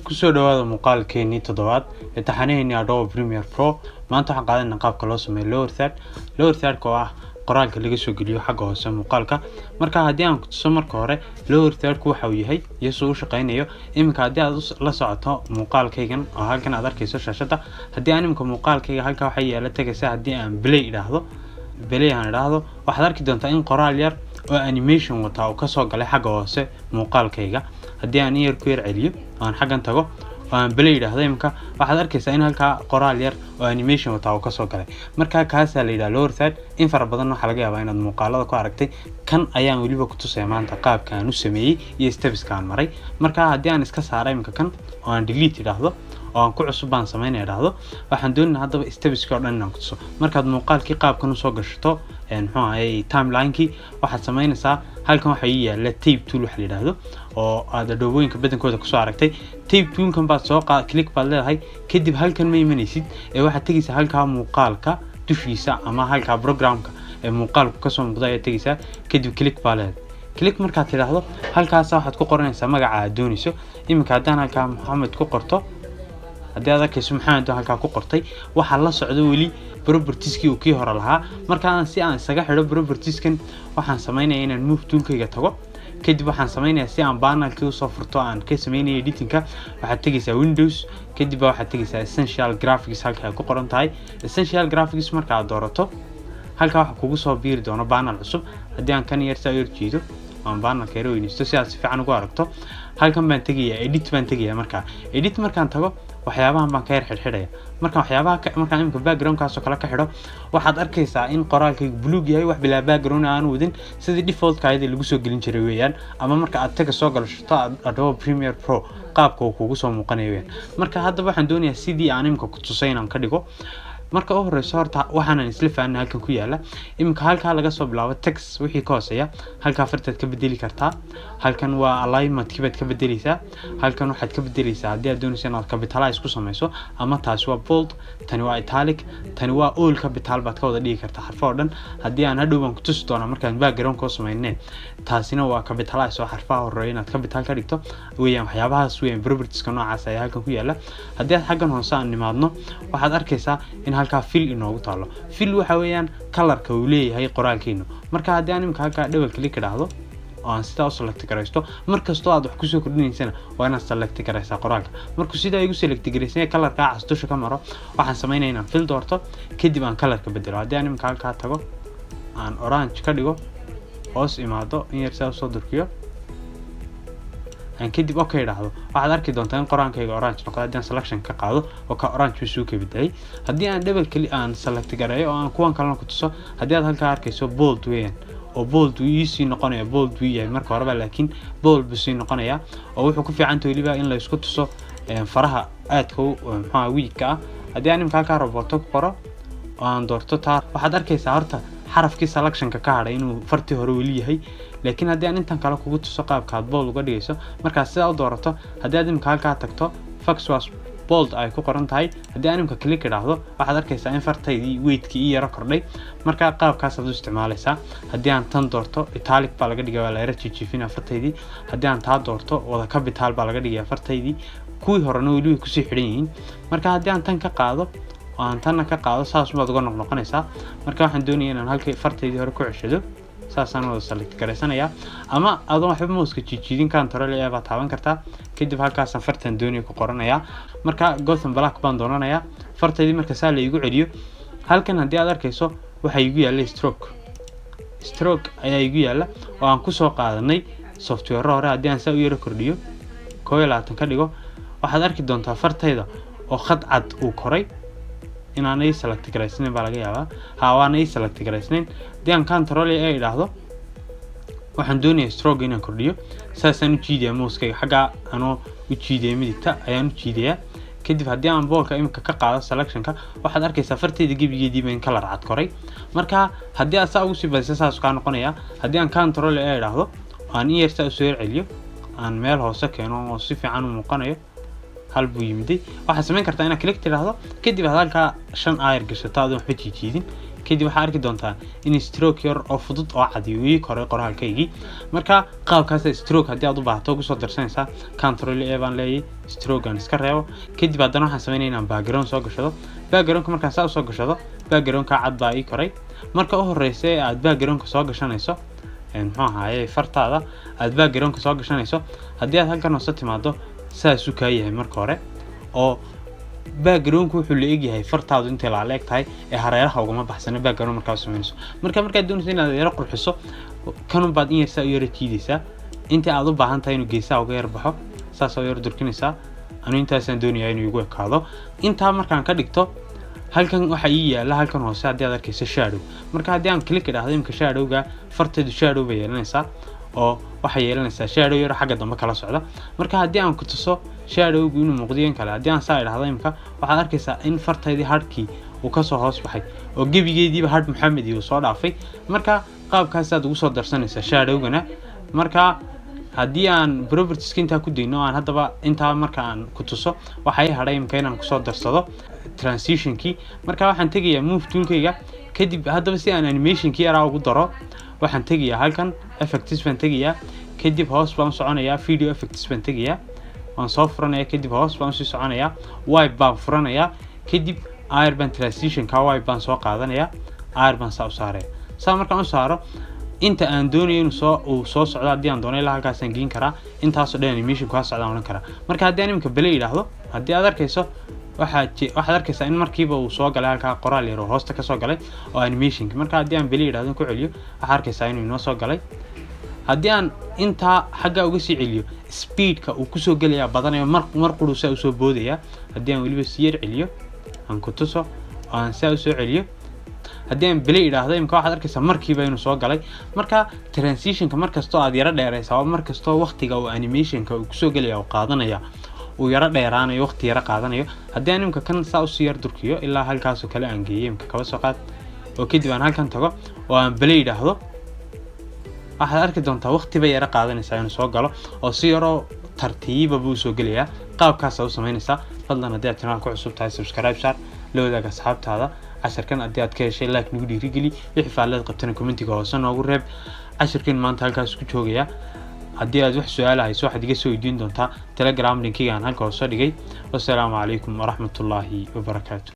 Kusoo dhawaada muuqaalkeenii toddobaad ee taxanaheennii Adobe Premiere Pro. Maanta waxaan qaadanaa qaabka loo sameeyo lower third. Lower third oo ah qoraalka laga soo geliyo xagga hoose muuqaalka. Marka haddii aan ku tuso marka hore lower thirdku waxa uu yahay iyo suu u shaqeynayo. Iminka haddii aad la socoto muuqaalkaygan oo halkan aad arkayso shaashadda, haddii aan iminka muuqaalkayga halka waxa yaala tagaysa, haddii aan play idhaahdo, play aan idhaahdo, waxaad arki doontaa in qoraal yar oo animation wataa uu kasoo galay xagga hoose muuqaalkayga. Haddii aan in yar ku yar celiyo oo aan xaggan tago oo aan play idhaahdo iminka, waxaad arkaysaa in halkaa qoraal yar oo animation wataa uu kasoo galay. Marka kaasaa la yidhaha lower third. In fara badan waxaa laga yaabaa inaad muuqaalada ku aragtay. Kan ayaan weliba ku tusaya maanta qaabka aan u sameeyey iyo stepska aan maray. Marka haddii aan iska saara iminka kan oo aan delete idhaahdo oo aan ku cusub baan sameynaya idhaahdo, waxaan doonaynaa haddaba stepska oo dhan inaan ku tuso. Markaad muuqaalkii qaabkan usoo gashato, muxuu ahayey, timelinekii, waxaad sameynaysaa halkan waxaa ii yaala type tool waxa la yidhaahdo oo aad Adobooyinka badankooda kusoo aragtay. Type toolkan baad soo click baad leedahay. Kadib halkan ma imanaysid ee waxaad tegaysaa halkaa muuqaalka dushiisa ama halkaa programka ee muuqaalku kasoo muuqda ayaad tegaysaa. Kadib click baa leedahay. Click markaad tidhaahdo, halkaasa waxaad ku qoranaysaa magaca aad doonayso. Iminka haddaan halkaa Maxamed ku qorto, haddii aad arkayso, Maxamed baan halkaa ku qortay. Waxaa la socdo weli propertieskii uu kii hore lahaa. Markaan si aan isaga xidho propertieskan, waxaan sameynaya inaan move toolkayga tago. Kadib waxaan sameynayaa si aan panelkii usoo furto aan ka sameynaya editingka, waxaad tegaysaa Windows, kadib baa waxaad tegaysaa Essential Graphics halka ay ku qoran tahay. Essential Graphics marka aad doorato, halkaa waxaa kugu soo biiri doono panel cusub. Haddii aan kan yar saa u yar jiido, aan panelka yar weynaysto si aad si fiican ugu aragto, halkan baan tegayaa, edit baan tegayaa. Markaa edit markaan tago, waxyaabahan baan ka yar xidhxidhaya. Markaan waxyaabaha markaan imika backgroundkaasoo kale ka xidho, waxaad arkaysaa in qoraalkaygu buluug yahay, wax bilaa background aan wadin, sidii defaultka ayadii lagu soo gelin jiray weeyaan, ama marka aad taga soo galashato Adobe Premiere Pro qaabka uu kugu soo muuqanayo weeyaan. Marka haddaba waxaan doonayaa sidii aan imika ku tusay inaan ka dhigo. Marka u horeyso horta waxaanan isla fahanay halkan ku yaala. Iminka halkaa laga soo bilaabo text wixii ka hooseeya, halkaa fartaad ka bedeli kartaa. Halkan waa alignmentkii baad ka bedeleysaa. Halkan waxaad ka bedeleysaa haddii aad doonayso inaad capitalize ku sameyso, ama taasi waa bold, tani waa italic, tani waa all capital baad ka wada dhigi kartaa xarfo oo dhan. Haddii aan hadhow baan ku tusi doonaa markaan background koo sameynee. Taasina waa capitalize oo xarfaha horeeya inaad capital ka dhigto weeyaan. Waxyaabahaas weeyaan, propertieska noocaas ayaa halkan ku yaala. Haddii aad xaggan hoose aan nimaadno, waxaad arkaysaa in halkaa fill inoogu taalo. Fill waxa weeyaan colorka uu leeyahay qoraalkeenu. Marka haddii aan imika halkaa double click idhaahdo oo aan sidaa u select garaysto, markastoo aad wax kusoo kordhinaysana waa inaad select garaysaa qoraalka. Markuu sidaa igu select garaysanya, colorkaa cas dusha ka maro, waxaan sameynaya inaan fill doorto, kadib aan colorka bedelo. Haddii aan imika halkaa tago, aan orange ka dhigo, hoos imaado, in yar sidaa usoo durkiyo, aan kadib okay idhaahdo, waxaad arki doontaa in qoraankayga orange noqdo. Haddii aan selection ka qaado oo ka orange buu suu ka bedelay. Haddii aan double click aan select gareeyo oo aan kuwan kalena ku tuso, haddii aad halkaa arkayso, bold weeyaan oo bold uu iisii noqonaya. Bold buu yahay marka horeba, laakiin bold buu sii noqonaya oo wuxuu ku fiicanta weliba in la isku tuso faraha aadka u muxuha weakka ah. Haddii aan imika halkaa Roboto ku qoro oo aan doorto taa, waxaad arkaysaa horta xarafkii selectionka ka hadhay inuu fartii hore weli yahay. Laakiin haddii aan intan kale kugu tuso qaabka aad bold uga dhigayso, markaad sidaa u doorato, haddii aad imika halkaa tagto, Fexwas bold ay ku qoran tahay, haddii aan imika click idhaahdo, waxaad arkaysaa in fartaydii weightkii ii yaro kordhay. Marka qaabkaasaad u isticmaalaysaa. Haddii aan tan doorto, italic baa laga dhigaya, waa la yara jijiifinaya fartaydii. Haddii aan taa doorto, wada capital baa laga dhigaya fartaydii. Kuwii horena weli way kusii xidhan yihiin. Marka haddii aan tan ka qaado oo aan tanna ka qaado, saas baad uga noqnoqonaysaa. Marka waxaan doonaya inaan halkii fartaydii hore ku ceshado, saasaan wada select garaysanayaa, ama adoon waxba mouseka jiijiidin Control A baad taaban kartaa. Kadib halkaasaan fartan doonaya ku qoranayaa. Marka Gotham Black baan doonanayaa fartaydii. Marka saa la igu celiyo, halkan haddii aad arkayso, waxaa igu yaalla stroke. Stroke ayaa igu yaalla oo aan kusoo qaadanay software hore. Haddii aan saa u yaro kordhiyo, 21 ka dhigo, waxaad arki doontaa fartayda oo khad cad uu koray. Inaanay select garaysnayn baa laga yaabaa. Ha, waana ii select garaysnayn. Haddii aan Control A idhaahdo, waxaan doonayaa stroke inaan kordhiyo. Saasaan u jiidayaa mousekayga, xaggaa anoo u jiidaya midigta ayaan u jiidayaa. Kadib haddii aan boldka imika ka qaado selectionka, waxaad arkaysaa fartayda gebigeediiba in color cad koray. Marka haddii aad saa ugu sii badiso, saas kaa noqonaya. Haddii aan Control A idhaahdo, aan in yar saa usoo yar celiyo, aan meel hoose keeno oo si fiican u muuqanayo, hal buu yimiday. Waxaad samayn kartaa inaad click tidhaahdo, kadib aad halkaa 5 ayar gashato adoon waxba jiijiidin. Kadib waxaa arki doontaa in stroke yar oo fudud oo cadi uu ii koray qoraalkaygii. Marka qaabkaas stroke haddii aad u baahato ugu soo darsanaysaa. Control A baan leeyahay, stroke aan iska reebo. Kadib haddana waxaan sameynaya inaan background soo gashado. Backgroundka markaan saa usoo gashado, backgroundka cad baa ii koray. Marka u horeysa ee aad backgroundka soo gashanayso, muxuu ahaaye, fartaada aad backgroundka soo gashanayso, haddii aad halkan hoose timaado, saasuu kaa yahay marka hore, oo backgroundku wuxuu la egyahay fartaadu intay la eg tahay ee hareeraha ugama baxsana background markaa sameynayso. Marka markaad doonayso inaad yaro qurxiso, kanun baad in yar saa u yara jiidaysaa intii aad u baahan tahay inuu geesaha uga yar baxo, saas u yar durkinaysaa. Anu intaasaan doonayaa inuu igu ekaado. Intaa markaan ka dhigto, halkan waxaa ii yaala, halkan hoose haddii aad arkayso, shadow. Marka haddii aan click idhaahdo imika shadowga, farteedu shadow bay yeelanaysaa, oo waxay yeelanaysaa shadow yar xagga dambe kala socda. Marka haddii aan ku tuso shadowgu inuu muuqdiyo in kale, haddii aan saa idhaahdo imika, waxaad arkaysaa in farteydii hadhkii uu kasoo hoos baxay oo gebigeediiba hadh Maxamed uu soo dhaafay. Marka qaabkaasaad ugu soo darsanaysaa shadowgana. Marka haddii aan propertieska intaa ku dayno, aan haddaba intaa marka aan ku tuso, waxaa ii hadhay imika inaan kusoo darsado transitionkii. Marka waxaan tegayaa move toolkayga. Kadib haddaba si aan animationkii yaraa ugu daro, waxaan tegayaa halkan, effects baan tegayaa. Kadib hoos baan u soconayaa, video effects baan tegayaa, waan soo furanayaa. Kadib hoos baan usii soconayaa, wipe baan furanayaa. Kadib air baan transitionka wipe baan soo qaadanayaa, air baan saa u saaraya. Saa markaan u saaro, inta aan doonayo inuu soo uu soo socdo, haddii aan doono ilaa halkaasaan geen karaa. Intaasoo dhan animation kaa socdaan odhan karaa. Marka haddii aan imika play yidhaahdo, haddii aad arkayso, waxaad arkaysaa in markiiba uu soo galay halkaa qoraal yar oo hoosta kasoo galay oo animationka. Marka haddii aan play yidhahdo, ku celiyo, waxaad arkaysaa inuu inoo soo galay. Haddii aan intaa xagga uga sii celiyo, speedka uu kusoo gelayaa badanayo, mar quruu saa usoo boodaya. Haddii aan weliba sii yar celiyo, aan ku tuso oo aan saa usoo celiyo, haddii aan play idhaahdo imika, waxaad arkaysaa markiiba inuu soo galay. Marka transitionka markastoo aad yaro dheeraysaa oo markastoo waqtiga uu animationka uu kusoo gelaya uu qaadanaya uu yaro dheeraanayo, waqti yaro qaadanayo. Haddii aan imika kan saa usii yar durkiyo ilaa halkaasoo kale aan geeyo imika, kaba soo qaad, oo kadib aan halkan tago oo aan play idhaahdo, waxaad arki doontaa waqti bay yaro qaadanaysaa inuu soo galo, oo si yaroo tartiiba buu usoo gelayaa. Qaabkaasaa u samaynaysaa. Fadlan haddii aad channel ku cusub tahay, subscribe saar, la wadaag asxaabtaada casharkan. Haddii aad ka heshay, like nagu dhiirigeli. Wixii faalleed qabtana commentiga hoose noogu reeb. Casharkan maanta halkaas ku joogayaa. Haddii aad wax su-aala hayso, waxaad iga soo weydiin doontaa Telegram linkiga aan halka hoose dhigay. Wasalaamu calaykum waraxmatullaahi wabarakaatu.